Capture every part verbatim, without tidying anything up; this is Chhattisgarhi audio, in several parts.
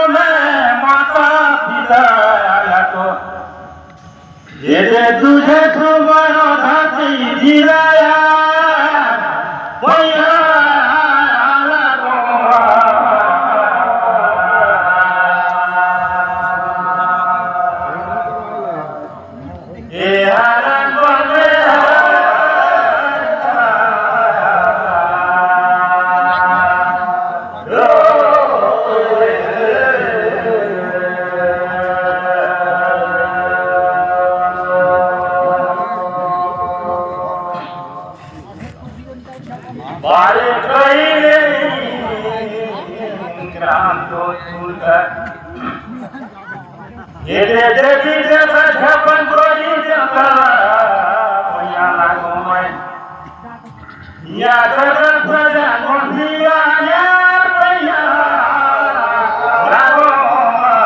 में माता पिता आला तो, ये दे तुझे सुमरो धरती दिलाया, भैया आला तो। बारे कई रे ग्राम तो सुंदर। ये दे दे दे दे छपन कोरी जनता, भैया लागो मैं। या दे दे सजा कोठिया, या भैया लागो मैं।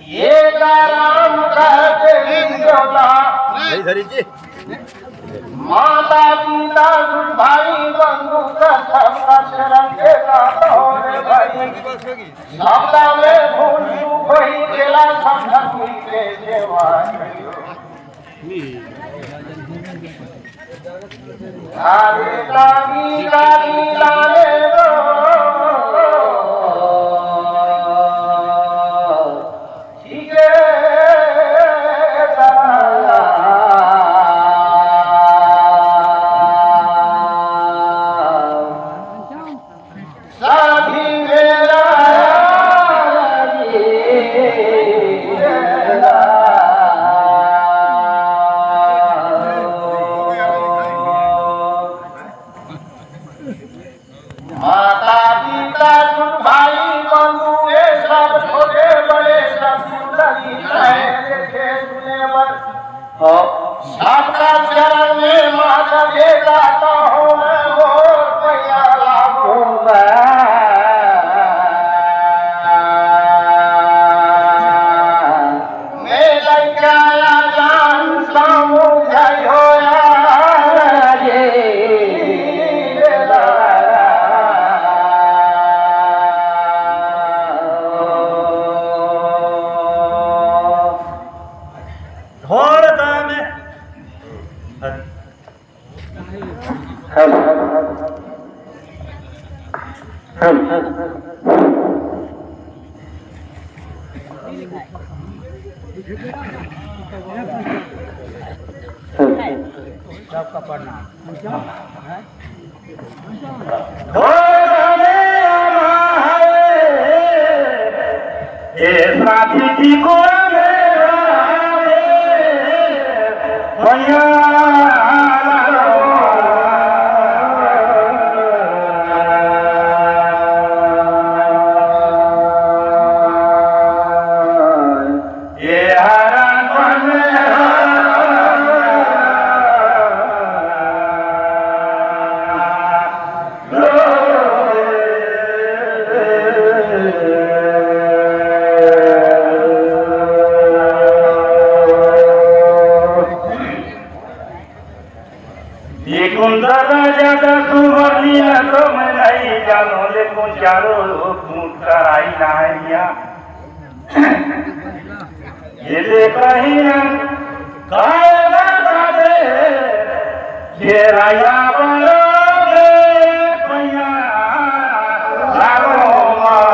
ये राम कहते विद्योता। नहीं धरी जी। माता पिता गुरु भाई बंधु का सबका चरण के साथ हो रे भाई। सबका में भूल चूक होई, तेला समझा कोई के सेवा करियो। अरे लागी लागी लागे रो। माता पिता गुरु भाई बंधु, ये सब छोटे बड़े सब जिंदगी रहे देखे सुने बर। सबका चरण में माता बेटा तो हो मैं मोर पैया लागू मैं। मैं लइका जान समझाई होया रे। ढोल दामे। ये कुंदा राजा का सुमरनिया तो मैं नहीं जानो, लेकिन चारों लोग मुस्कराई ना है मिया। ये देखा ही ना, कायदा दे, ये राया बड़ो दे, पैया लागो माँ।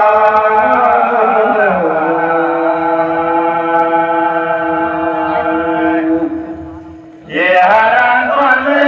ये हरण बने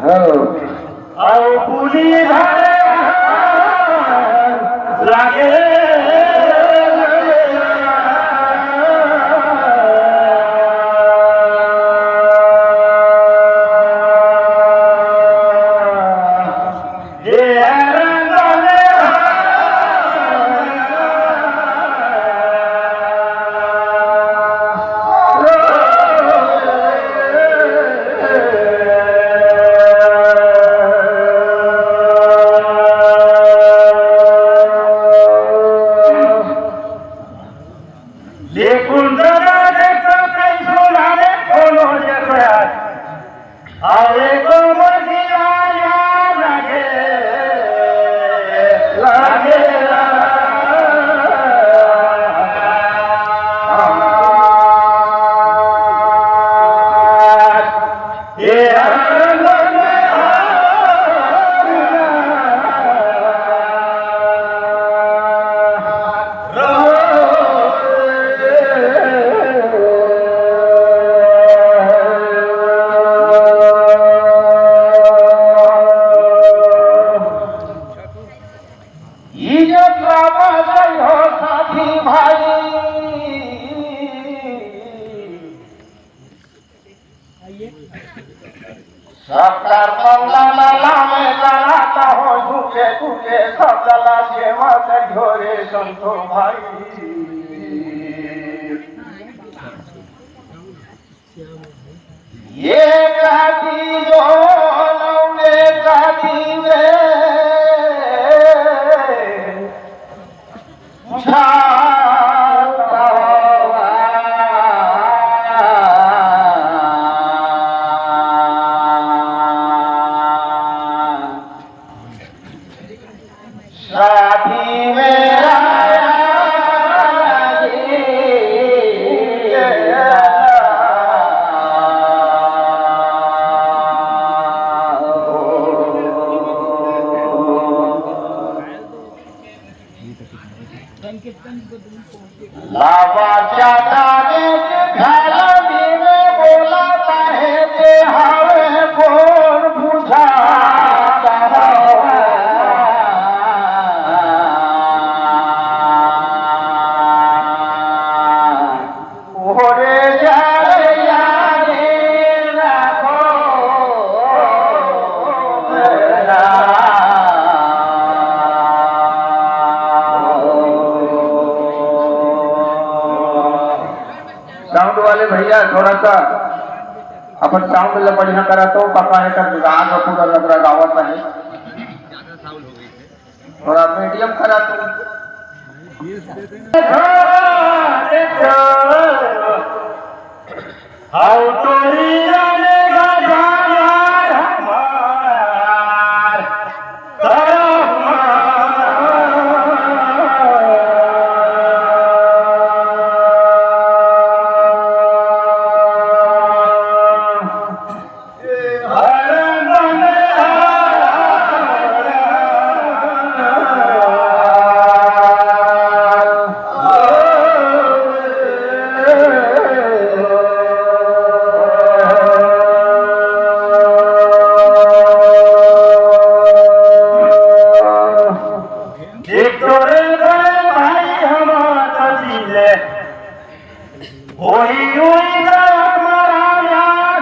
हो। अउ पुलिस धरे लागे। लेकिन दादा देखो कैसो लागे कोनो जगह। अरे तो मोतिया यार लगे, लगे। इज्जत लावा जय हो साथी भाई। सब कर मंगला लाला में कराता हो झुके झुके सब लला सेवा कर झोरे संतो भाई। ये कहती जो नौले कहती में लावा ज्यादा रे घरानी में बोला काहे ते हवे कोन बुझाता हवा। ओरे जाए यारे राखो मेरा। साउंड वाले भैया, थोड़ा सा अपन साउंड ला बढ़िया करा तो, काका हे कर राग पूरा लग रहा गावत है। थोड़ा मीडियम करा तो। हाउ तो ही जाने का जाना हमार। एक तोरे भाई हमारा दिल, वही उनका हमारा यार।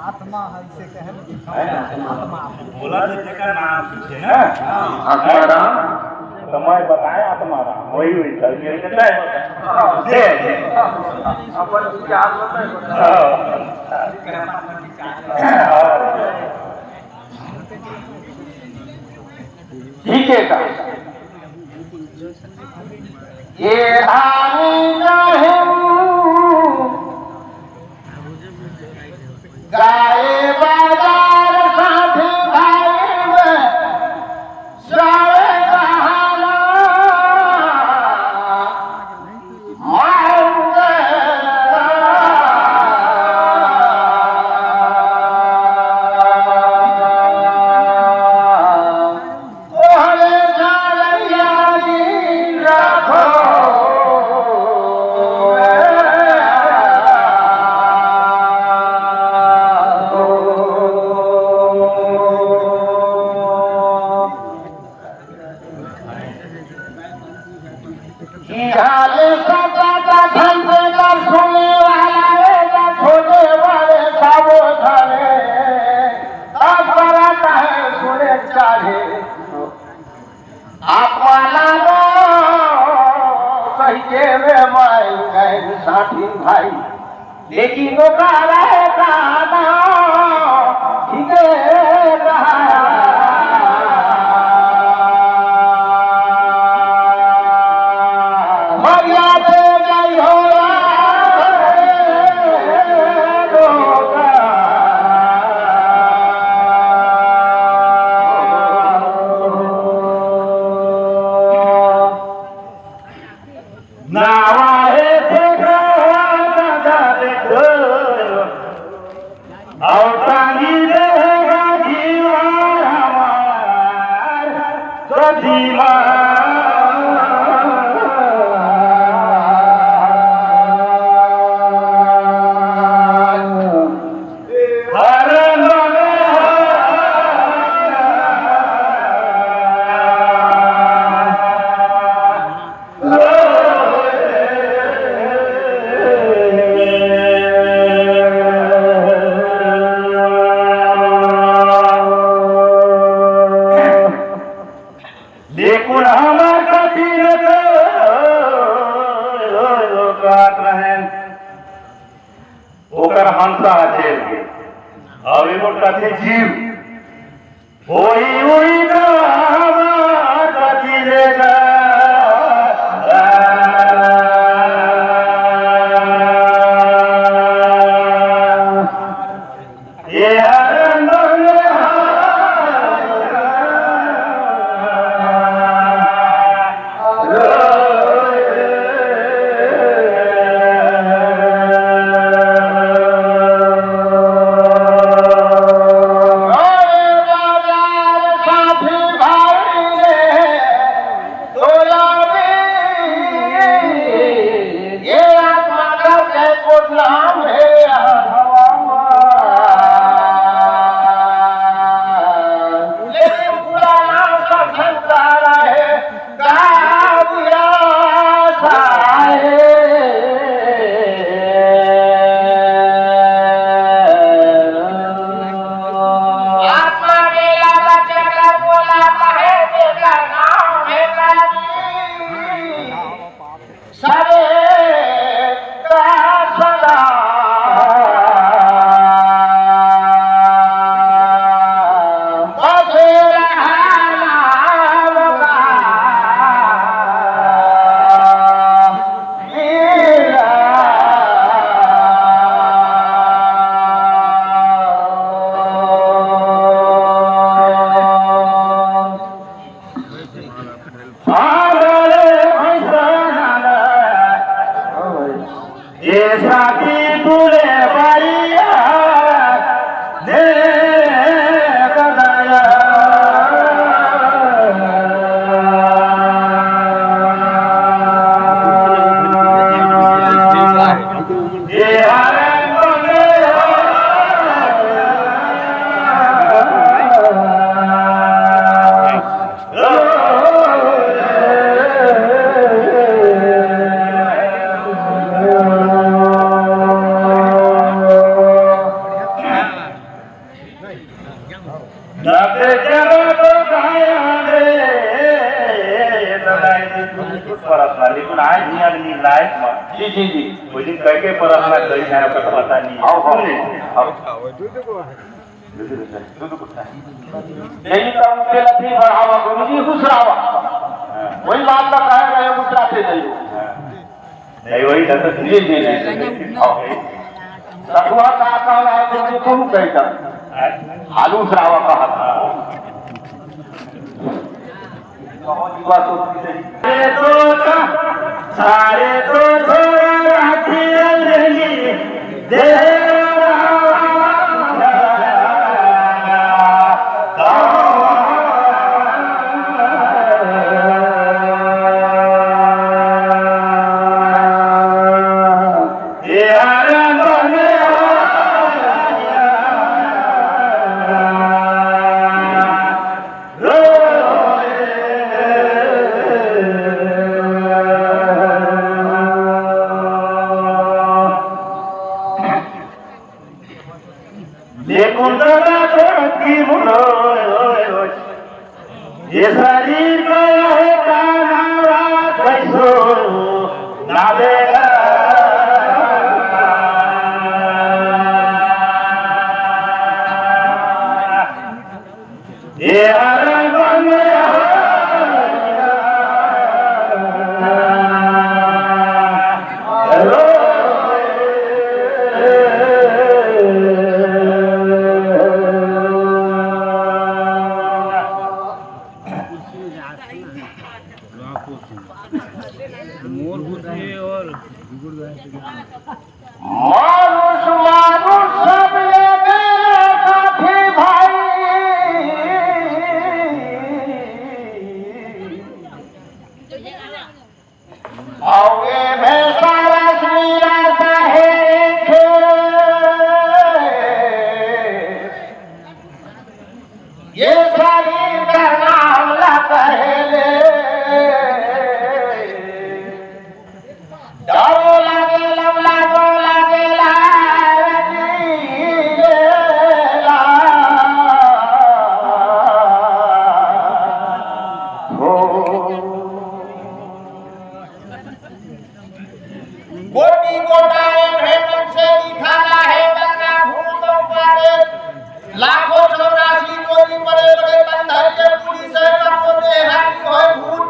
आत्मा है, इसे कहे ना। बोला तो तेकर नाम पूछे ना। आत्माराम। तो मैं बताया आत्माराम, वही, वही चल के कहता है। दे, दे। अपन विचार बताए। हाँ। ठीक है का? ये धानी नहीं गाए बाजार साथी भाई में जाए बहाना। इहाँ ले सदा कथन तेला सुने वाला ए, ना छोटे बड़े सबो झने, तब बड़ा कहे सुने चाहे। आप वाला लो, कहिके रे माई कहे साथी भाई। लेकिन ओकर रहता ना, ठीके रहा। मरिया दे नहीं होला, नावा हे देखा दादा देखो, अउ टांगी देगा जीवा हमार कदीमा। हर नवे लेकिन हमर कथी न तो काट रहे, ओकर हंसा आथे, अउ एगो कथे जीव। होई उई तो हमार कथी ले जा। ये हर अंदर में परत ना, लेकिन आज नहीं आदमी लाइफ में। जी, जी, जी। वो दिन कह के परत ना, कहीं ना, पता नहीं है। आओ, आओ। सुन ले। आओ। यही तो उनके लथी बढ़ावा, गुरुजी हुसरावा। वही बात का कहे रहे, हुसराते नहीं हो। नहीं, वही तो जी, जी, जी, जी। सतुआ का कहना है, गुरुजी तुम कहता। हालू हुसरावा कहा था। सारे तो, सारे तो छोड़ राखी अंजलि दे। लेकिन दादा तो की मुनो, ये शरीर का है कानावा कैसो ना देगा। ये हर बन मोर होथे और मानुष, मानुष सब ये मेरे साथी भाई। अउ ये भेसा रश्मि रस हे खे। ये शरीर का नाम ला कहेले। डरो लागे, लम लागो लागे, लागे ला। हो। गोटी गोटा एक है, मन से दिखाना है, बंदा भूतों का रे। लाखों चौरासी चोरी बड़े बड़े बंधन के पुलिस है, कब को देहाती होय भूत।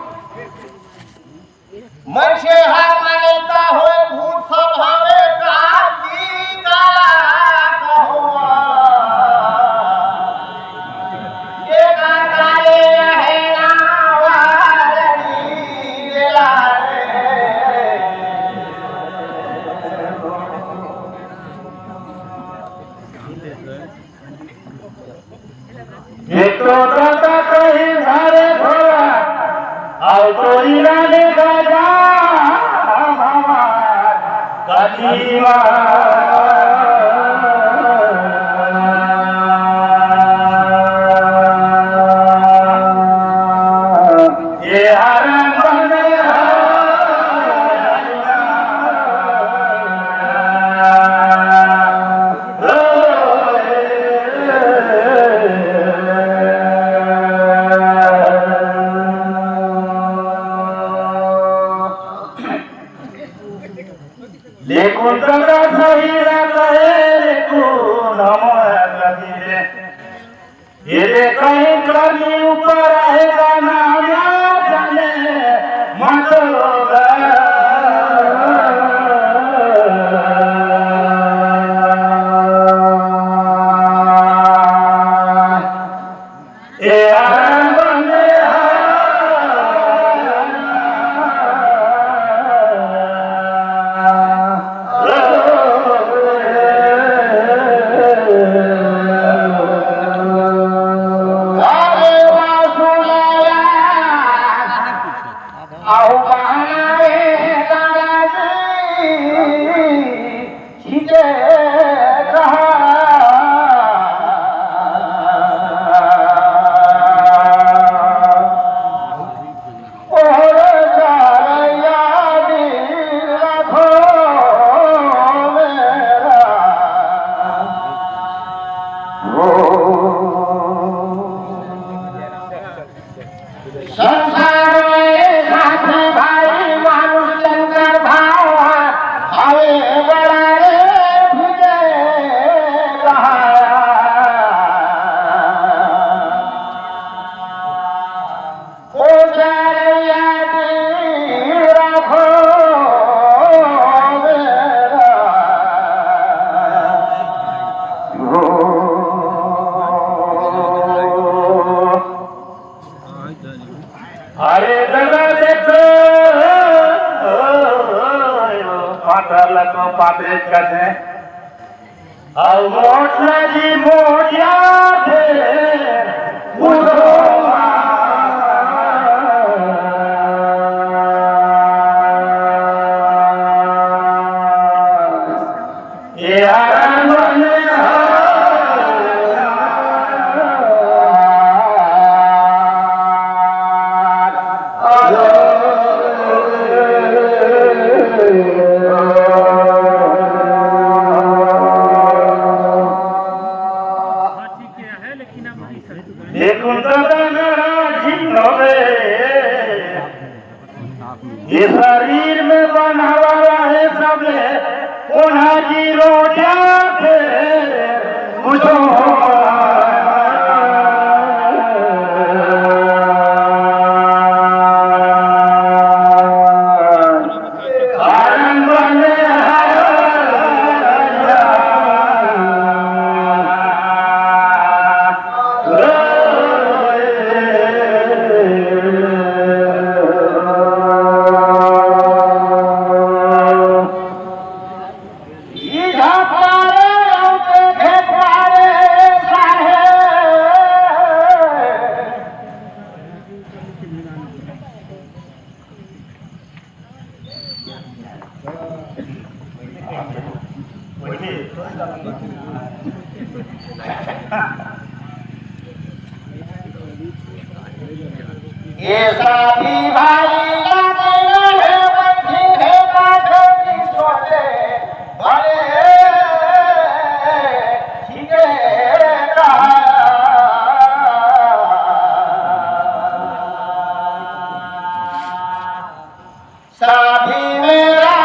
मन से हा मान्यता होय भूत सब हवे काकी काला कहो। ये काकाले है ना वाली ये लाले। एक तो दादा कहीं घरे भोला, और तो इलाने दादा हमार कदीमा। ये हर बंदे लेकिन तोरा सही ला कहे रे तू नमो कबीरे। ये रे कहीं कली ऊपर रहेगा ना, ना जाने मत होगा। ए आनंद में पाथर ला तो पाथरेच कथे। अउ मोटला जी मोटिया थे, उधो ए आनंद देखो दादा महाराज जी नवे। ये शरीर में बंधा हुआ है सबले, कोन्हा जी रोटिया थे, कुछो आनंद में ये साथी भाई लागे रहे, बैठी है बाटे की सोचे, भले ठीक है कहा। साथी मेरा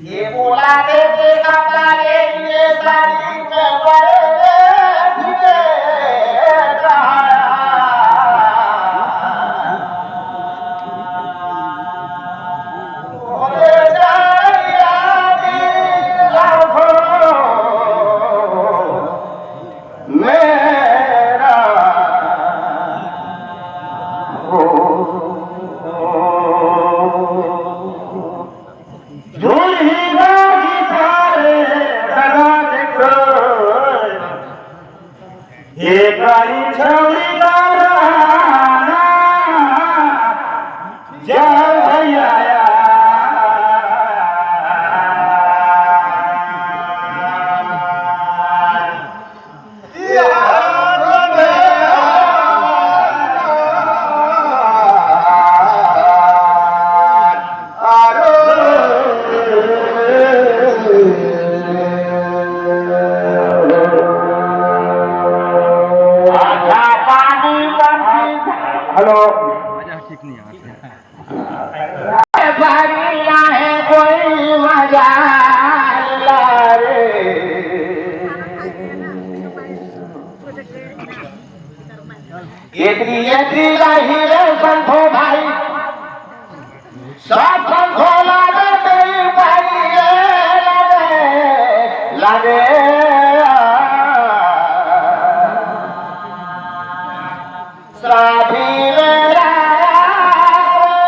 ये बोला दे के सपना रे, ये सारी में पड़े रे, भोले जाया दी लाखों मेरा हो। दुल्ही गाड़ी तारे डरा देखो, ये गाड़ी छौड़ी का रहना, जा भैया। हेलो। बढ़िया है कोई मजा ला रे। एतरी, एतरी लाही रे संतो भाई, सब संतो लागे तेरी भाई रे, लागे, लागे। साथी मेरा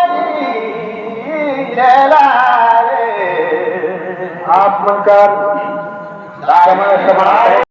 रे, रे, रे। आप मन कर समय समाप्त है।